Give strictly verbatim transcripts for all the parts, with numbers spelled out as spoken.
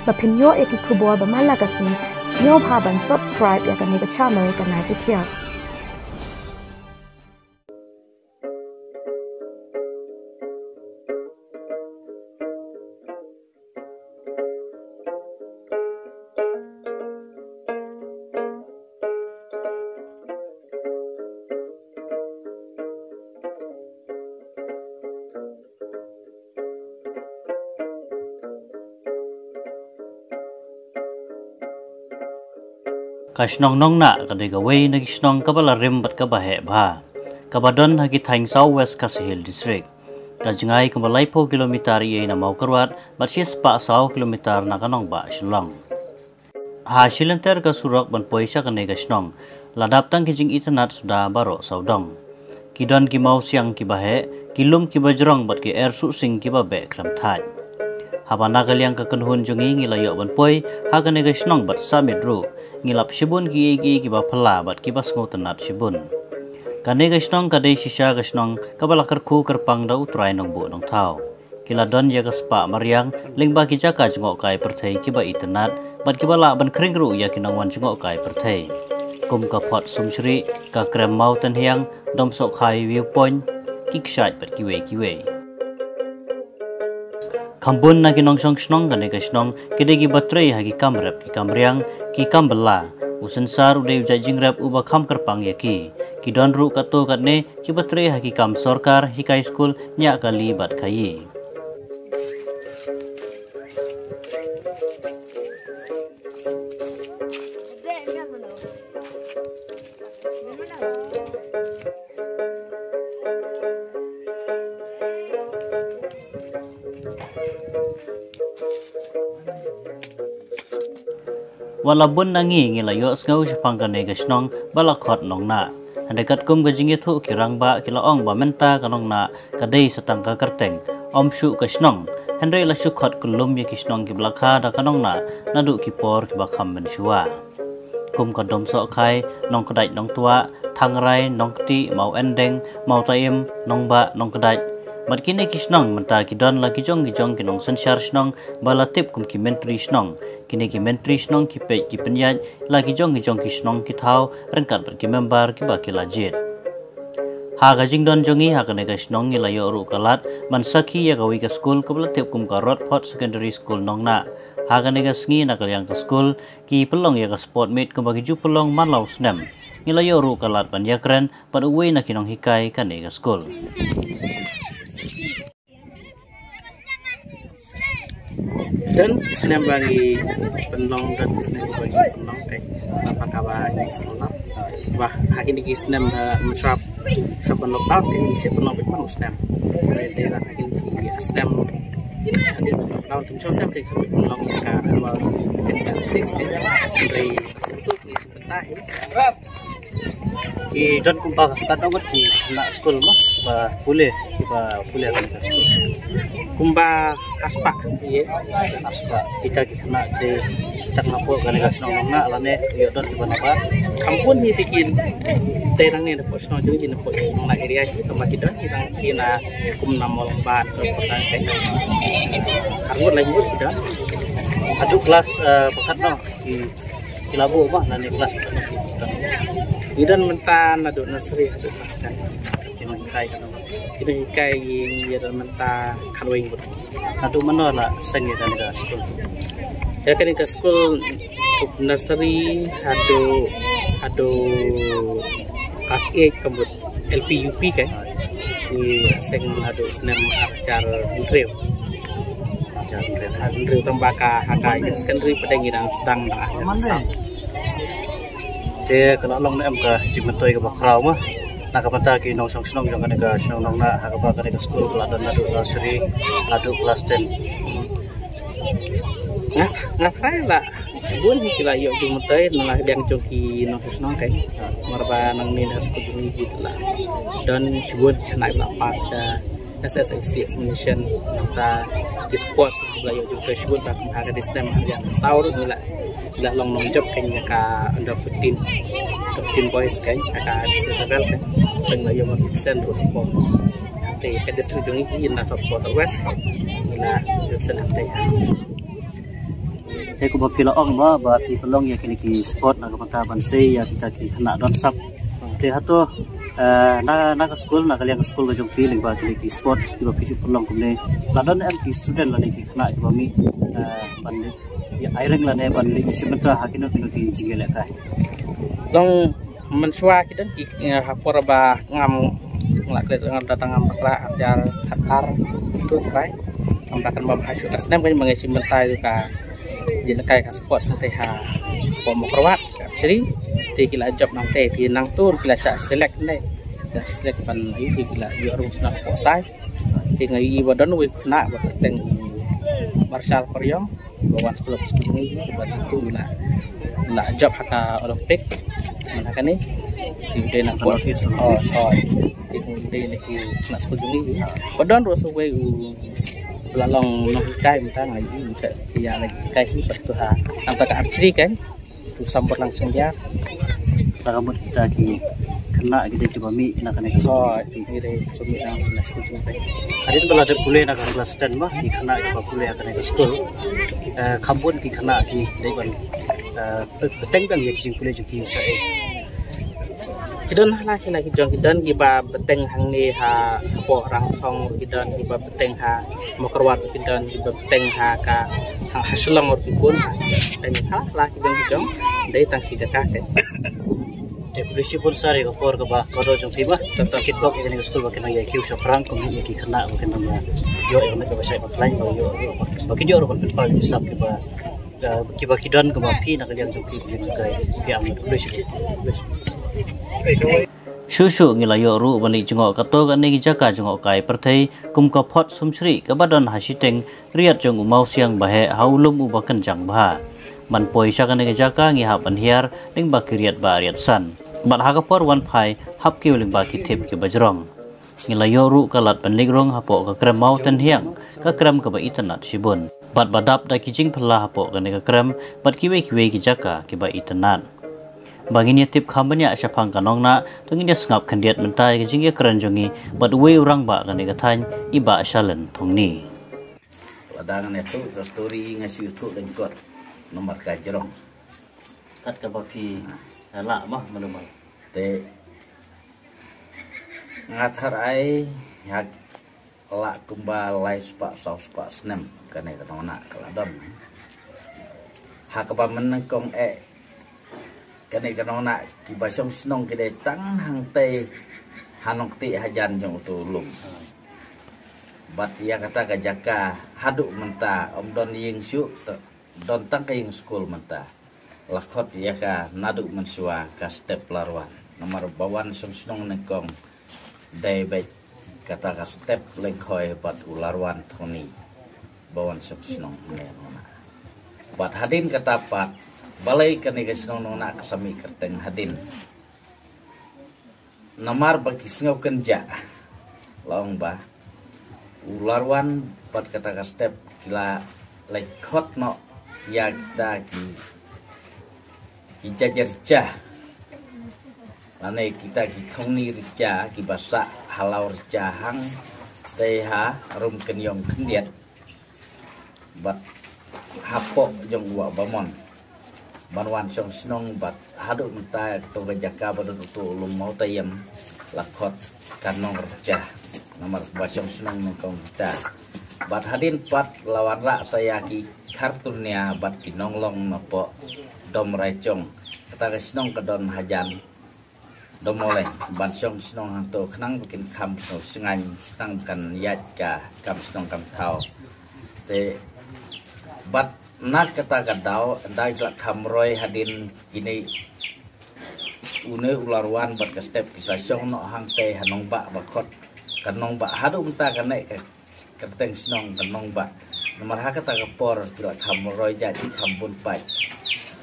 Ba phin ïoh ïa ki khubor ba man la ka sngi, sngewbha ban subscribe ïa kane ka channel Ka Nai Ka Thiah. Ka shnong Nongnah ka dei kawei na ki shnong kaba la rim bad kaba heh bha, kaba don ha ki thaiñ South West Khasi Hills District. Ka jngai kumba laiphew kilometer ei na Mawkyrwat bad shispah saw kilometer na ka nongbah Shillong. Ha shilynter ka surok ban poi sha kane ka shnong, la dap tang ki jingitynnat suda baroh sawdong. Ki don ki mawsiang kiba heh, ki lum kiba jrong bad ki er suhsing kiba beh khlem thait. Haba na ka liang ka kynhun jong ngi ngi la ïoh ban poi ha kane ka shnong bad sa miet ruh, ngi lap shibun kiei kiei kiba phylla bad kiba sngewtynnat shibun. Kane ka shnong ka dei shisha ka shnong kaba la kyrkhu kyrpang da U Trai Nongbuh Nongthaw. Ki la don ïa ka spah mariang lyngba ki jaka jngohkai pyrthei kiba itynnat bad kiba lah ban khring ruh ïa ki nongwan jngohkai pyrthei, kum ka Phot Sumsrih, ka Krem Mawtynhiang, Domsohkhai View Point, ki kshaid bad kiwei kiwei. Khambun na ki nongshong shnong kane ka shnong ki dei kiba trei ha ki kam rep ki kam riang, ki kam bylla. U synsar u dei u jait jingrep uba kham kyrpang ïa ki. Ki don ruh katto katne kiba trei ha ki kam sorkar, hikai skul, ñiah kali bad khaïi. Wat la bun na ngi ngi la ïohsngew shaphang kane ka shnong ba la khot Nongnah. Hynrei katkum ka jingïathuh ki rangbah ki la ong ba mynta ka Nongnah ka dei sa tang ka kyrteng, ym shuh ka shnong. Hynrei la shu khot kyllum ïa ki shnong kiba la kha da ka Nongnah naduh ki por kiba kham mynshuwa, kum ka Domsohkhai, Nongkdait Nongtwah, Thangrai, Nongkti, Mawendeng, Mawtaim, Nongbah, Nongkdait. Bad kine ki shnong mynta ki don la ki jong ki jong ki nongsynshar shnong ba la tip kum ki myntri shnong. Kine ki myntri shnong ki peit ki pynïaid la ki jong ki jong ki shnong ki thaw ryngkat bad ki member kiba ki la jied. Ha ka jingdon jong ngi ha kane ka shnong ngi la ïoh ruh ka lad ban sakhi ïa kawei ka skul kaba la tip kum ka Rodford Secondary School Nongnah. Ha kane ka sngi na ka liang ka skul ki pynlong ïa ka sport meet kumba ki ju pynlong man la u snem. Ngi la ïoh ruh ka lad ban ïakren bad uwei na ki nonghikai kane ka skul. Don snem ba ngi pynlong, don snem ba ngi pynlong te. Ba ka ba ngi snem ba ha kine ki snem ba mynshwa, shwa ban lockdown te ngi shu pynlong bad pynlong snem. Te ha kine ki snem, ha kine ki lockdown te mynshwa snem te ka pynlong ka annual athletics te. Te ki don kumba ka, ka don ki khynnah skul mo ba pule, kiba pule kane ka skul. Kumba arspah, ïa, arspah. Kita ki khynnah te, kita khynnah hapoh kane ka shnong Nongnah lane ïoh don kiba naba. Kham bun hi te ki, te nangne hapoh shnong jong ngi, hapoh Nongnah area hi, tangba ki don ki dang ki na kum na Mawlangbat, Mawlangbat te. Arngut laiphew ngut ki don. Haduh klas, eh, ba khatno ki, ki la buh ba lane klas ba khatno ki don. Ngi don mynta naduh nursery haduh klas ten. Ki nonghikai ka don. Ki nonghikai ngi ïa don mynta khatwei ngut. Naduh mano la seng ïa kane ka skul? Ïa kane ka skul nursery haduh, haduh klas eight ka mut, L P U P ka. Ngi seng haduh snem ar hajar hynriew. Ar hajar hynriew. Ar hajar hynriew tang ba ka ha ka secondary pat ngi dang sdang dang ar hajar saw. Te ka la long ne em ka jingmyntoi kaba khraw ma na ka bynta ki nongshong shnong jong kane ka shnong Nongnah ha kaba kane ka skul ka la don naduh nursery haduh klas ten. Nga, nga tharai la shibun hi ki la ïoh jingmyntoi na la ka liang jong ki nongshong shnong te. Namar ba nangne na skul jong ngi ki la don shibun ki khynnah ki la pass ka S S L C examination, nangta ki sports ki la ïoh jingmyntoi shibun, ba ha ka dei snem ar hajar saw ruh ngi la, ngi la long nongjop ka, ïa ka under fifteen, under fifteen boys ka, ha ka district level ka. Ngi la ïoh represent ruh hapoh te ka district jong ngi, ngi na South South West, ngi la represent ha te ha. Te kumba phi la ong ba, ba phi pynlong ïa kine ki sport na ka bynta ban sei ïa kita ki khynnah don sap. Te hato, eh, na, na ka skul, na ka liang ka skul ka jong phi lyngba kine ki sport kiba phi ju pynlong kumne, la don em ki student lane ki khynnah kiba mih, eh, ban leit ïa ai reng lane ban leit ïashim bynta ha kino kino ki jingïalehkai? Long mynshuwa ki don ki, eh, ha por ba ngam, nga la klet, ngam da tang ngam bakla, ar hajar khatar tu trai. Ngam da kynmaw bha shuh, ka snem ka jong ba nga shim bynta ïa ka jingïalehkai ka sport sngewthuh ha pom Mawkyrwat, ka archery. Te ki la jop nangtei, te nangta ki la shah select ne. Ki la select ban ïa ki, ki la ïoh rung snem hapoh Sai. Te nga ïohi ba don uwei u khynnah ba kyrteng Marshal Koryong, ba wan skul ha skul jong ngi, ba tu la, la jop ha ka Olympic. Mynta kane ki dei na ka North East. Oh, oh. Ki dei na ki khynnah skul jong ngi. Ba don ruh sa uwei u la long nonghikai, mynta nga ïohi mynta ïa la hikai hi ba tu ha. Nangta ka archery kan. Tu Sambar Langsing dia. Tara mut kita ki khynnah ki dei kiba mih na kane ka skul. Oh, ki dei kiba mih na, na skul jong ngi. Hadien ba la dep pule na ka class ten ba, ki khynnah kiba pule ha kane ka skul. Eh, kham bun ki khynnah ki dei ban, eh, bteng bteng ïa ki jingpule jong ki sa eh. Ki don hala ki la ki jong ki don kiba bteng hangne ha, hapoh Rangthong, ki don kiba bteng ha Mawkyrwat, ki don kiba bteng ha ka, ha, ha Shillong ruh ki bun, ha, bteng hala, hala ki jong ki jong, dei tang shi jaka te. Te khublei shibun sir ïa ka por kaba kordor jong phi ba, tang tang kit bok ïa kane ka skul ba kan ïa kiew shaphrang kum ïa ki khynnah ba kan ïa ïoh ïa ka met kaba shai ba khlaiñ ba ïoh, ba kin ïoh ruh ban pynpaw ïa ki sap kiba, eh, kiba ki don kaba phi na ka liang jong phi, phi, phi, phi am khublei shibun. Shuh shuh ngi la ïoh ruh ban leit jngoh kato kane ki jaka jngohkai pyrthei kum ka Phot Sumsrih kaba don ha shiteng riat jong u Mawsiang Baheh ha u lum uba kynjang bha. Ban poi sha kane ka jaka ngi hap ban hiar lyngba ki riat ba riat san. Bad ha ka por wan phai hap kiew lyngba ki thep kiba jrong. Ngi la ïoh ruh ka lad ban leit rung hapoh ka krem Mawtynhiang, ka krem kaba itynnad shibun. Bad ba dap da ki jingphylla hapoh kane ka krem bad kiwei kiwei ki jaka kiba itynnad. Ba ngin ïa tip kham bniah shaphang ka nongnah, to ngin ïa sngap khyndiat mynta ïa ka jingïakren jong ngi bad uwei u rangbah kane ka thaiñ, i Bah Shalin Thongni. Lada ngan ïathuh ka story nga shu ïathuh lyngkot namar ka jrong. Kat kaba phi lah ma mano ma. Te nga tharai ha lah kumba lai spah saw spah snem kane ka nongnah ka la don. Ha kaba mynnyngkong eh kane ka nongnah kiba shong shnong ki dei tang hangtei ha nongkti hajan jong uto u lum. Bad ïa kata ka jaka haduh mynta ym don ïing shuh, don tang ka ïing skul mynta. La khot ïa ka naduh mynshuwa ka step Larwan. Namar ba wan shong shnong nyngkong dei beit kata ka step Lyngkhoi bad u Larwan Thongni. Ba wan shong shnong ne nongnah. Bad hadien kata pat balei kane ka shnong nongnah ka sa mih kyrteng hadien. Namar ba ki sngew kynjah. La ong ba u Larwan bad kata ka step ki la leit khot noh ïa kita ki, ki jajer rcha. Lane kita ki Thongni rcha kiba sah ha law rcha hangtei ha Rumkynïong khyndiat. Bad hapoh jong u Wah Bamon ban wan shong shnong bad haduh mynta to ka jaka ba don uto u lum Mawtaïem la khot ka Nongrcha. Namar ba shong shnong nyngkong kita. Bad hadien pat la wanrah sa ïa ki Khartunia bad ki Nonglong napoh Dom Raichong. Kata ka shnong ka don hajan Dom Moleng ban shong shnong hangto khnang ba kin kham shnong sngain khnang ba kan ïaid ka kam shnong kam thaw. Te bad na kata ka daw ynda ki la kham roi hadien kine une u Larwan bad ka step ki sa shong noh hangtei ha Nongbah ba khot ka Nongbah haduh mynta kane ka kyrteng shnong ka Nongbah. Namar ha kata ka por ki la kham roi jait ki kham bun paid.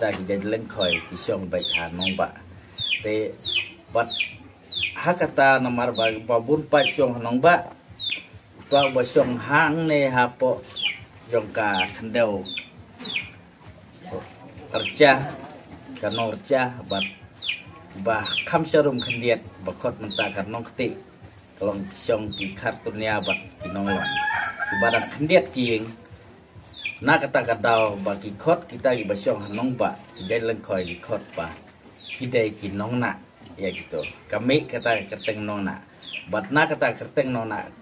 Kita ki jait Lyngkhoi ki shong beit ha Nongbah. Te bad ha kata namar ba, ba bun paid shong ha Nongbah. Uta uba shong hangne hapoh jong ka khyndew rcha, ka Nongrcha bad ba kham sharum khyndiat ba khot mynta ka Nongkti. Ka long ki shong ki Khartunia bad ki Nonglong. Kiba dang khyndiat ki ïing Na kata ka daw ba ki khot kita kiba shong ha nongbah, ki jait lyngkhoi ki khot ba ki dei ki nongnah ïa kito. Ka mih kata ka kyrteng nongnah. Bad na kata ka kyrteng nongnah,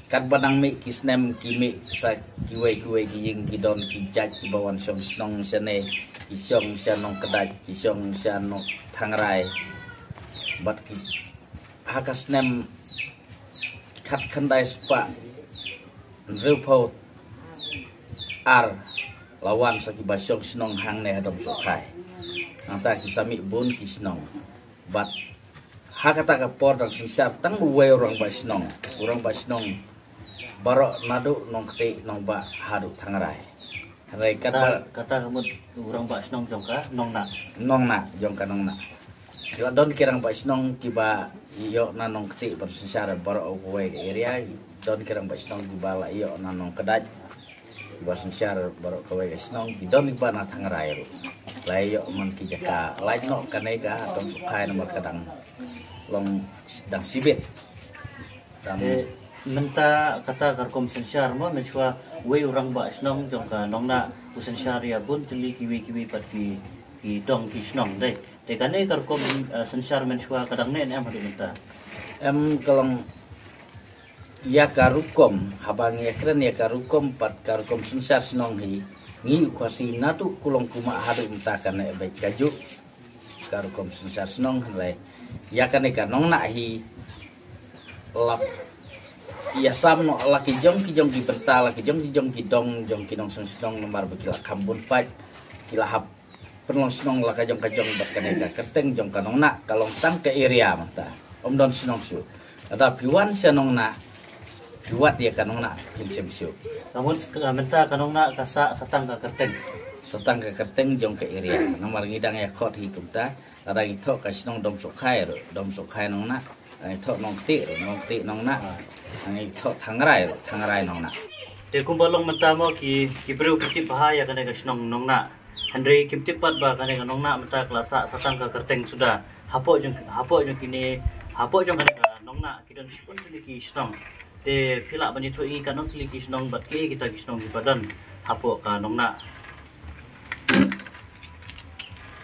katba nang mih ki snem ki mih sa kiwei kiwei ki ïing, ki don ki jait kiba wan shong shnong shane, ki shong sha Nongkdait, ki shong sha Nongthangrai. Bad ki ha ka snem khatkhyndai spah hynriewphew ar la wan sa kiba shong shnong hangne ha Domsohkhai. Nangta ki sa mih bun ki shnong. Bad ha kata ka por dang synshar tang uwei u rangbah shnong. U rangbah shnong baroh naduh Nongktieh, Nongbah haduh Thangrai. Hynrei katba kata ka mut u rangbah shnong jong ka Nongnah. Nongnah, jong ka Nongnah. Ki la don ki rangbah shnong kiba ïoh na Nongktieh ban synshar baroh kawei ka area. Don ki rangbah shnong kiba la ïoh na Nongkdait kiba synshar baroh kawei ka shnong. Ki don kiba na Thangrai ruh. La ïoh man ki jaka lait noh kane ka Domsohkhai namar ka dang long, dang shibit. Dang Eh, mynta kata ka rukom synshar mo, mynshuwa uwei u rangbah shnong jong ka Nongnah u synshar ïa bun tylli kiwei kiwei pat ki, ki dong ki shnong dei. Te kane ka rukom, eh, synshar mynshuwa ka dang ne em haduh mynta? Em, ka long ïa ka rukom, haba ngi ïakren ïa ka rukom pat ka rukom synshar shnong hi, ngi u Khasi naduh kulong kumah haduh mynta kane beit kajuh ka rukom synshar shnong. Hynrei ïa kane ka Nongnah hi la ïasam noh la ki jong ki jong ki bynta, la ki jong ki jong ki dong jong ki nongshong shnong namar ba ki la kham bun pat, ki la hap pynlong shnong la ka jong ka jong. Bad kane ka kyrteng jong ka Nongnah ka long tang ka area mynta, ym don shnong shuh. Lada phi wan sha Nongnah, phi wad ïa ka Nongnah phin shim shuh. Ka mut, ka mynta ka Nongnah ka sah sa tang ka kyrteng. Sa tang ka kyrteng jong ka area. Namar ngi dang ïa khot hi kumta, lada ngi thoh ka shnong Domsohkhai ruh, Domsohkhai Nongnah. Ngi thoh Nongktieh ruh, Nongktieh Nongnah. Ngi thoh Thangrai ruh, Thangrai Nongnah. Te kumba long mynta mo, ki, ki briew ki tip bha ïa kane ka shnong Nongnah. Hynrei kim tip pat ba kane ka Nongnah mynta ka la sah sa tang ka kyrteng suda. Hapoh jong, hapoh jong kine, hapoh jong kane ka Nongnah ki don shibun tylli ki shnong. Te phi lah ban ïathuh ïa ngi katno tylli ki shnong bad kiei kita ki shnong kiba don hapoh ka Nongnah?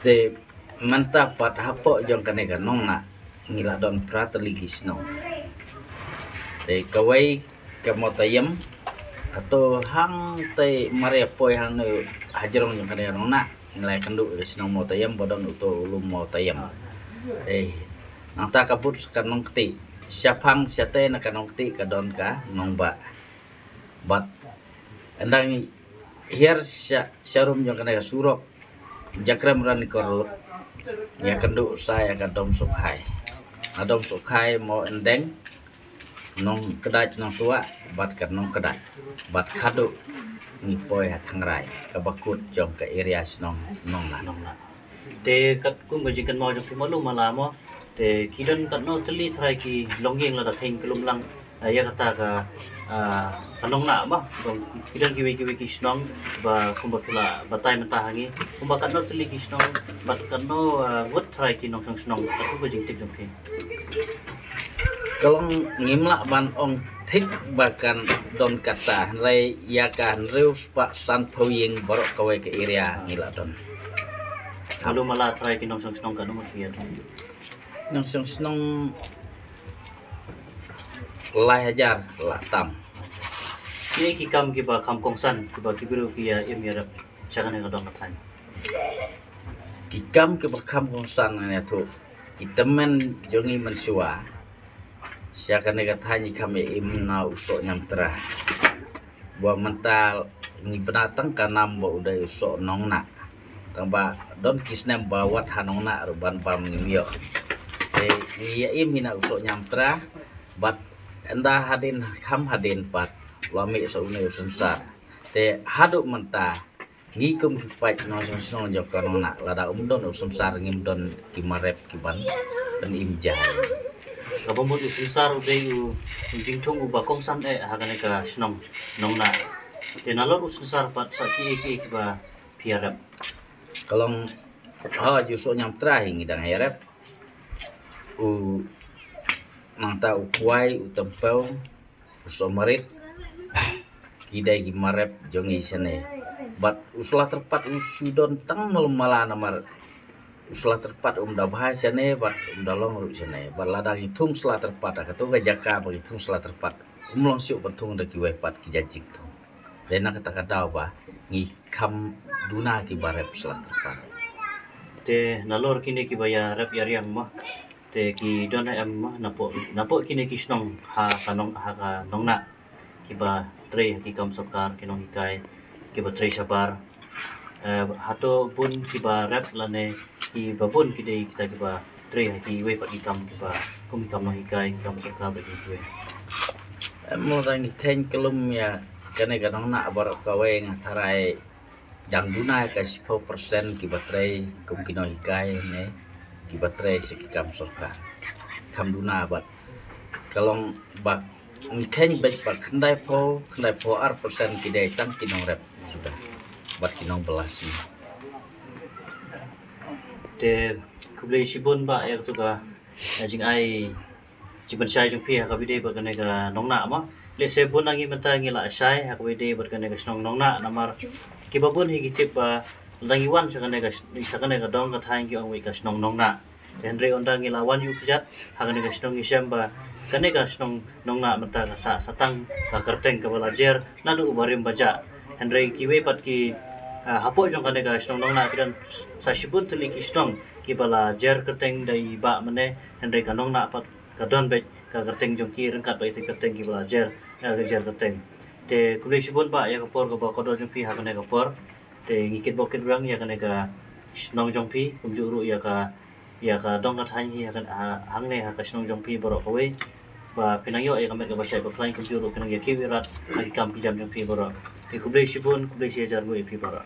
Te mynta pat hapoh jong kane ka Nongnah ngi la don phra tylli ki shnong. Te kawei ka Mawtaïem, hato hangtei mar ïa poi hangne hajrong jong kane ka Nongnah ngi la ïakynduh ïa ka shnong Mawtaïem ba don uto u lum Mawtaïem. Te nangta ka bud ka Nongktieh, shaphang shatei na ka Nongktieh ka don ka Nongbah. Bad ynda ngi hiar sha, sharum jong kane ka surok Jakrem Ranikor Road, ngi ïakynduh sa ïa ka Domsohkhai. Na Domsohkhai, Mawendeng, Nongkdait Nongtuah bad ka Nongkdait. Bad khatduh ngi poi ha Thangrai, kaba kut jong ka area shnong Nongnah. Nongnah. Te kat kum ka jingkynmaw jong phi malu mala mo. Te ki don katno tylli trai ki longïing lada phin kylum lang, ah, ïa kata ka, ah, ka Nongnah mo. Ki don kiwei kiwei ki shnong ba kumba phi la batai mynta ha ngi. Kumba katno tylli ki shnong bad katno, ah, ngut trai ki nongshong shnong, kat kum ka jingtip jong phi. Ka long ngim lah ban ong thik ba kan don kata, hynrei ïa ka hynriew spah sanphew ïing baroh kawei ka area ngi la don. Malu mala trai ki nongshong shnong katno ngut phi ïa don? Nongshong shnong lai hajar la tam. Kiei ki kam kiba kham kongsan kiba ki briew ki ïa im ïa rep sha kane ka dong ka thaiñ? Ki kam kiba kham kongsan ngan ïathuh, ki tymmen jong ngi mynshuwa sha kane ka thaiñ ngi kham ïa im na u soh Niamtra. Ba mynta ngi bna tang ka nam ba u dei u soh Nongnah. Tangba don ki snem ba wat ha Nongnah ruh ban bam ngim ïoh. Te ngi ïa im hi na u soh Niamtra, bad ynda hadien kham hadien pat la mih sa une u synsar. Te haduh mynta ngi kum ki paid nongshong shnong jong ka Nongnah, lada um don u synsar ngim don ki marep ki ban pynim jai. Kaba mut u synsar u dei u, u jingthung uba kongsan eh ha kane ka shnong Nongnah. Te nalor u synsar pat sa kiei kiei kiba phi ïa rep? Ka long, ha, ju soh Niamtra hi ngi dang ïa rep. U, nangta u kwai, u tympew, u soh marit, Ki dei ki marep jong ngi shane. Bad u sla tyrpat u shu don tang malam mala namar u sla tyrpat um da bha shane bad um da long ruh shane. Bad lada ngi thung sla tyrpat, ha kato ka jaka ba ngi thung sla tyrpat, um long shuh ban thung da kiwei pat ki jait jingthung. Dei na kata ka daw ba ngi kham duna kiba rep sla tyrpat. Te nalor kine kiba ïa rep ïa riang mo, te ki don em mo, napoh, napoh kine ki shnong ha ka nong, ha ka nongnah, kiba trei ha ki kam sorkar, ki nonghikai kiba trei shabar. Eh, hato bun kiba rep lane kiba bun ki dei kita kiba trei ha kiwei pat ki kam kiba kum ki kam nonghikai, ki kam sorkar bad kiwei? Em, mo, tang ngi kheiñ kyllum ïa kane ka nongnah baroh kawei, nga tharai dang duna ka shiphew percent kiba trei kum ki nonghikai ne kiba trei sha ki kam sorkar. Kham duna bad ka long ba ngi kheiñ beit ba khyndaiphew, khyndaiphew ar percent ki dei tang ki nongrep suda bad ki nongbylla sniew. Te khublei shibun bah ïa katu ka, eh, jingai jingpynshai jong phi ha kaba ïadei bad kane ka nongnah mo. Lehse bun na ngi mynta ngi la shai ha kaba ïadei bad kane ka shnong nongnah namar kiba bun hi ki tip ba lada ngi wan sha kane ka sh-, sha kane ka dong ka thaiñ ki ong wei ka shnong nongnah. Te hynrei ynda ngi la wan ïuh kjat ha kane ka shnong ngi shem ba kane ka shnong nongnah mynta ka sah sa tang ka kyrteng kaba la jer naduh ba rim ba jah. Hynrei kiwei pat ki, ah, hapoh jong kane ka shnong nongnah ki don sa shibun tylli ki shnong kiba la jer kyrteng da i bah mynne, hynrei ka nongnah pat ka don beit ka kyrteng jong ki ryngkat bad ita kyrteng kiba la jer, eh, ka jer kyrteng. Te khublei shibun bah ïa ka por kaba kordor jong phi ha kane ka por. Te ngi kitbok kitbriew ïa kane ka shnong jong phi kumjuh ruh ïa ka, ïa ka dong ka thaiñ hi ha kan, ha, hangne ha ka shnong jong phi baroh kawei. Ba phin nang ïoh ïa ka met kaba shait ba khlaiñ kumjuh ruh phin nang ïa kiew ïa rat ha ki kam ki jam jong phi baroh. Te khublei shibun, khublei shihajar nguh ïa phi baroh.